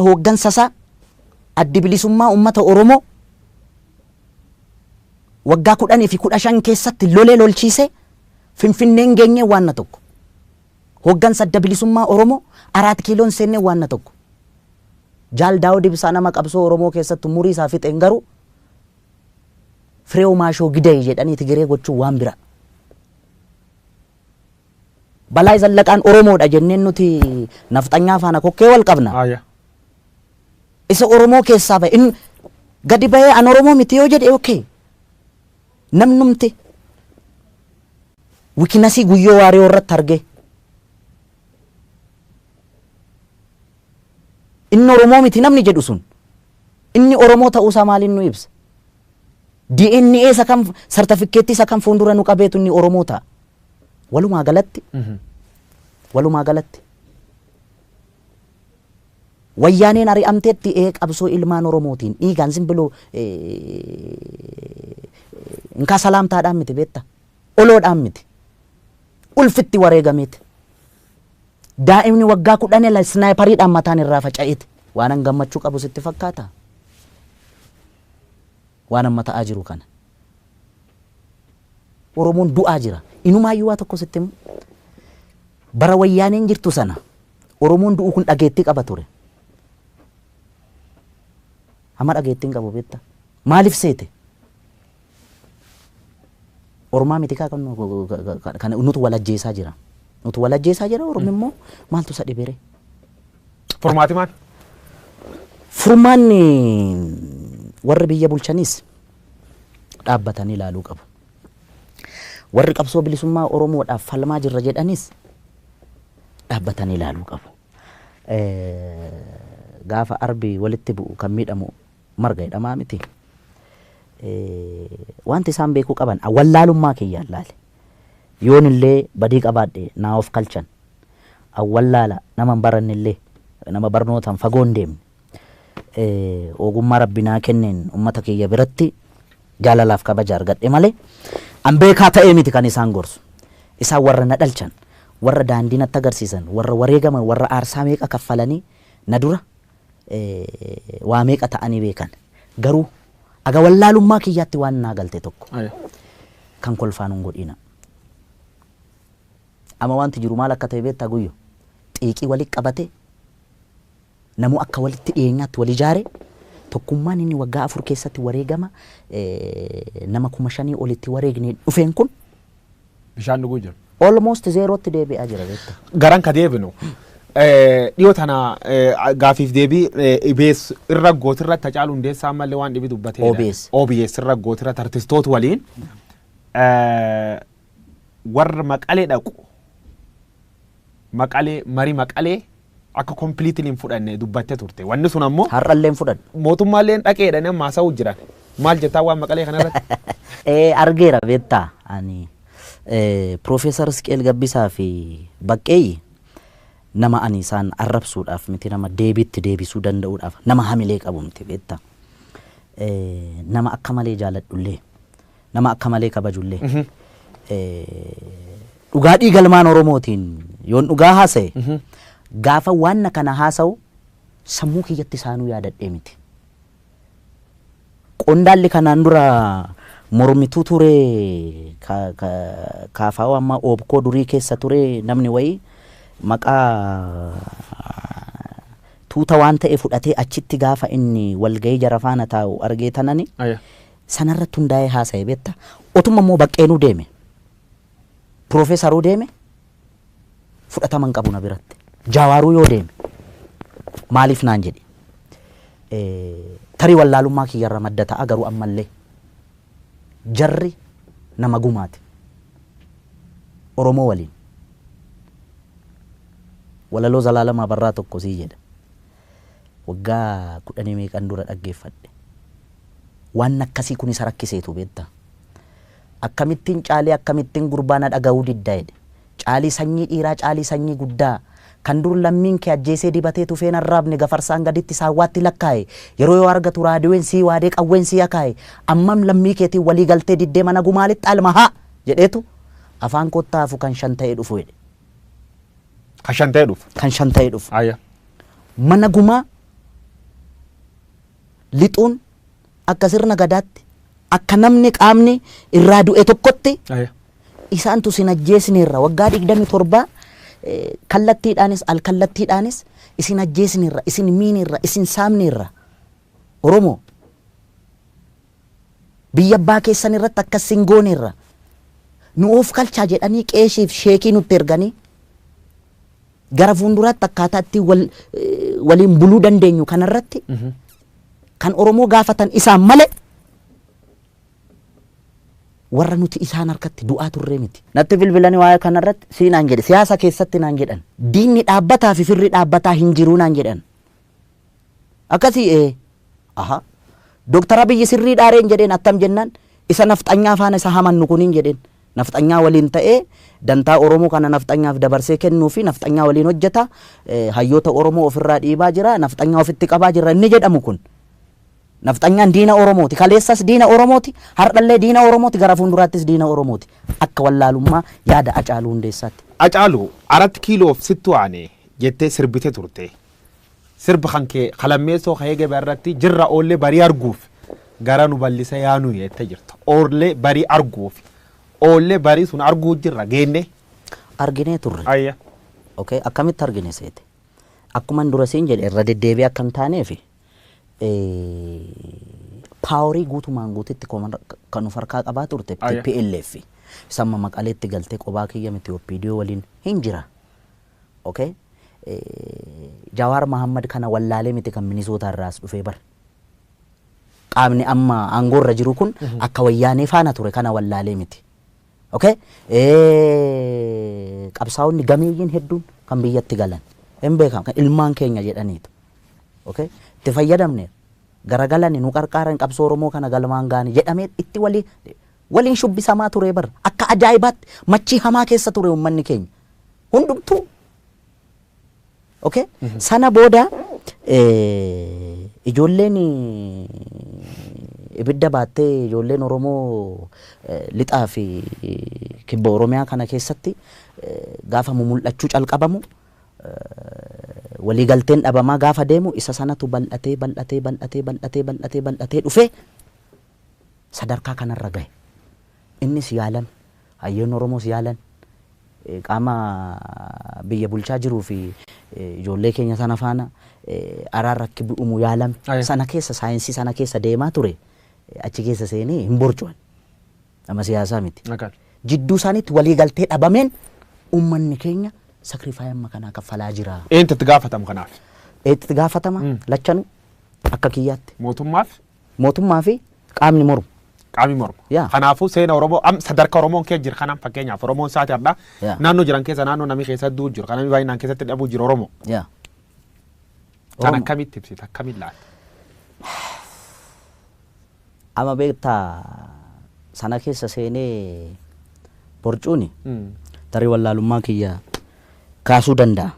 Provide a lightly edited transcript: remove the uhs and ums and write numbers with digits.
Hooggansa isaa Addi Bilisummaa Uummata Oromoo waggaa 10 fi 15 keessatti lolee lolchiisee Finfinneen geenyee waanna tokko. Hooggansa Adda Bilisummaa Oromoo Araat Kiiloon seennee waanna tokko. Jaal Daawud Ibsaa nama qabsoo Oromoo keessatti umurii isaa fixeen garuu Fireew Maashoo Gidayi jedhanii Tigiree gochuun waan bira. Balaay Zallaqaan Oromoodha jenneen nuti nafxanyaa faana kokkee wal qabna. Isa Oromoo keessaa ba'e inni gadi ba'ee an Oromoo miti yoo jedhe okay. Namnumti wikinasii Guyyoo Waariyoo irratti argee inni Oromoo miti namni jedhu sun inni Oromoo ta'uusaa maaliin nu ibsa? DNA isa kam, sartifikkeettii isa kam fuuldura nu qabeetu inni Oromoo ta'a? Walumaa galatti, walumaa galatti wayyaaneen ari'amteetti ee qabsoo ilmaan Oromootiin dhiigaan simbiloo inkaa salaamtaadhaan miti beekta, oloodhaan miti, ulfitti wareegameeti. Daa'imni waggaa 10 snaayipariidhaan mataan irraa faca'eeti. Waan an gammachuu qabu sitti fakkaata? Waan amma ta'aa jiru kana. Oromoon du'aa jira. Inumaayyuu waa tokko sitti himu. Bara wayyaaneen jirtu sana Oromoon du'uu kun dhageettii qaba ture. Amma dhageettii hin qabu beektaa? Maaliif seete? Ormaa miti kaa kan nutu wal ajjeesaa jira. Nutu wal ajjeesaa jira, Ormi immoo maaltu isa dhibere? Furmaati maal? Furmaanni warri biyya bulchanis dhaabbatanii ilaaluu qabu. Warri qabsoo bilisummaa Oromoodhaaf falmaa jirra jedhanis dhaabbatanii ilaaluu qabu. Gaafa arbi walitti bu'u kan miidhamu marga jedhamaa miti. Wanti isaan beekuu qaban wallaalummaa kiyyaan laale. Yoon illee badii qabaadhe naa of kalchan. Wallaala nama hin baranne illee, nama barnootaan fagoo hin deemne. Ogummaa Rabbi naa kenneen uummata kiyya biratti jaalalaaf kabaja argadhe malee an beekaa ta'ee miti kan isaan gorsu. Isaan warra na dhalchan, warra daandii natti agarsiisan, warra wareegaman, warra aarsaa meeqa kaffalanii na dura waa meeqa ta'anii beekan. Garuu aga wallaalummaa kiyyaatti waan naa galte tokko kan kolfaan hin godhina. Amma wanti jiru maal akka ta'e beektaa Guyyo? Xiiqii walitti qabate, namuu akka walitti dhiyeenyaatti wal ijaare, tokkummaan inni waggaa 4 keessatti wareegama nama 5,000 olitti wareegne dhufeen kun bishaan dhuguu jiru. Almost zeerootti deebi'aa jira beektaa. Garan ka deebinu dhiyoo tana gaafiif deebii EBS irra gootirratti Hacaaluu Hundeessaa ammallee waan dhibi dubbateedha. OBS. OBS irra gootirratti artistoota waliin warra Maqalee dhaqu, Maqalee marii Maqalee akka completely hin fudhanne dubbatte turte. Wanni sun ammoo Har'allee hin fudhannu. Mootummaallee dhaqeedha amma haasa'uu jiran. Maal jettaa waan Maqalee kanarratti? Argeera beektaa, ani Piroofeesar Isqeel Gabbisaa fi Baqqeeyyi nama ani isaan arrabsuudhaaf miti, nama deebiitti deebisuu danda'uudhaaf nama hamilee qabu miti beektaa. Nama akka malee jaaladhullee, nama akka malee kabajullee, dhugaa dhiigalmaan Oromootiin yoon dhugaa haasa'e, gaafa waan kana haasa'u sammuu kiyyatti isaanuu yaadadhee miti. Qondaalli kanaan dura mormituu ture, kaafaa'oo amma oobkoo durii keessa ture, namni wayii maqaa tuuta waan ta'e fudhatee achitti gaafa inni walgahii jara faana taa'u argee tanani sanarratti hundaa'ee haasa'e beekta. Otuma immoo Baqqeenuu deeme, Piroofeesaruu deeme, fudhatama hin qabu na biratti. Jaawaaruu yoo deeme maaliif naan jedhe. Tarii wallaalummaa kiyyarra madda ta'a, garuu ammallee jarri nama gumaati. Oromoo waliin. Walaloo Zalaalamaa Barraa tokko sii jedha. Waggaa kudhanii meeqan dura dhaggeeffadhe. Waan akkasii kun isa rakkiseetu beektaa. Akkamittiin caalii, akkamittiin gurbaa na dhaga'uu didda jedhe. Caalii sanyii dhiiraa, caalii sanyii guddaa. Kan dur lammiin kee ajjeesee dibatee tufeen arraabne, gafarsaan gaditti saawwaatti lakkaa'e. Yeroo yoo argatu raadiyoon sii waadee qawween sii akaa'e. Ammam lammii keetiin walii galtee diddee mana gumaalitti alma haa jedheetu afaan kottaa hafu kan shan ta'ee dhufu jedhe. Kan shan ta'ee dhufu. Kan shan ta'ee dhufu. Mana gumaa Lixuun akka sirna gadaatti, akka namni qaamni irraa du'e tokkotti, isaantu sin ajjeesneerra, waggaa 27 kallattiidhaanis alkallattiidhaanis isin ajjeesneerra, isin miineerra, isin saamneerra. Oromoo, biyya abbaa keessan irratti akkas sin gooneerra. Nu of kalchaa jedhanii qeeshiif sheekii nutti erganii, gara fuulduraatti akkaataa itti waliin buluu dandeenyu kanarratti kan Oromoo gaafatan isaan malee warra nuti isaan harkatti du'aa turree miti. Natti bilbilanii waa'ee kanarratti sii naan jedhe, siyaasa keessatti naan jedhan. Diinni dhaabbataa fi firri dhaabbataa hin jiruu naan jedhan. Akkasii aha. Dooktar Abiyyi sirrii dhaareen jedheen, attam jennaan, isa nafxanyaa faana isa hamannu kuniin jedheen. Nafxanyaa waliin ta'ee dantaa Oromoo kana nafxanyaaf dabarsee kennuu fi nafxanyaa waliin hojjeta, hayyoota Oromoo ofirraa dhiibaa jira, nafxanyaa ofitti qabaa jira inni jedhamu kun. Nafxanyaan diina Oromooti. Kaleessas diina Oromooti. Har'allee diina Oromooti. Gara fuulduraattis diina Oromooti. Akka wallaalummaa yaada Hacaaluu Hundeessaatti. Hacaaluu, Arat Kiiloof sittu aane jettee sirbite turte. Sirba kan kee kalammeessoo ka'ee gaba irratti jirra oollee barii arguuf gara nu bal'ise yaanu jettee jirta. Oollee barii arguuf, oollee barii sun arguu jirra geenne. Arginee turre. Ayya. Okay, akkamitti argine seete? Akkuma dura siin jedhe, irra deddeebi'ee akka hin taaneef, power guutumaan guututti kan of harkaa qabaa turte TPLF. Isamma Maqaleetti galtee qobaa kiyya miti, OPDO waliin hin jira. Okay? Jawaar Mahammad kana wallaalee miti kan Minisootaa irraas dhufee bar. Qaamni amma aangoorra jiru kun akka wayyaanee faana ture kana wallaalee miti. Okay? Qabsaa'onni gameeyyiin hedduun kan biyyatti galan hin beekamu, kan ilmaan keenya jedhaniitu. Okay? Itti fayyadamne, garagalani nu qarqaaran, qabsoo Oromoo kana galmaan gaani jedhamee itti walii waliin shubbisamaa ture bar. Akka ajaa'ibaatti machii hamaa keessa ture uummanni keenya hundumtuu. Okay? Sana booda ijoolleen ibidda baattee, ijoolleen Oromoo lixaa fi kibba Oromiyaa kana keessatti gaafa mumul'achuu calqabamu, waliigalteen dhabamaa gaafa deemu, isa sanatu bal'atee bal'atee bal'atee bal'atee bal'atee bal'atee dhufee sadarkaa kanarra gahe. Innis yaalan, hayyoonni Oromoos yaalan, qaama biyya bulchaa jiruu fi ijoollee keenya sana faana araarra akka bu'umu yaalame. Sana keessa, saayinsii sana keessa deemaa ture, achi keessa seenee hin borcuan. Nama siyaasaa miti. Jidduu isaaniitti waliigaltee dhabameen uummanni keenya sacrifice amma kanaa kaffalaa jira. Eenyutu itti gaafatamu kanaaf? Itti gaafatama lachanuu akka kiyyaatti. Mootummaaf? Mootummaa fi qaamni mormu. Qaamni mormu. Yaa. Kanaafuu seena Oromoo am sadarkaa Oromoon kee jira kanaan, fakkeenyaaf Oromoon saati har'aa naannoo jiran keessa, naannoo namni keessa du'u jiru, kan namni baay'inaan keessatti dhabuu jiru Oromoo. Kan Oromoo. akkamitti ibsita, akkamitti laalta? Amma beektaa, sana keessa seenee borcuuni tarii wallaalummaa kiyya kaasuu danda'a.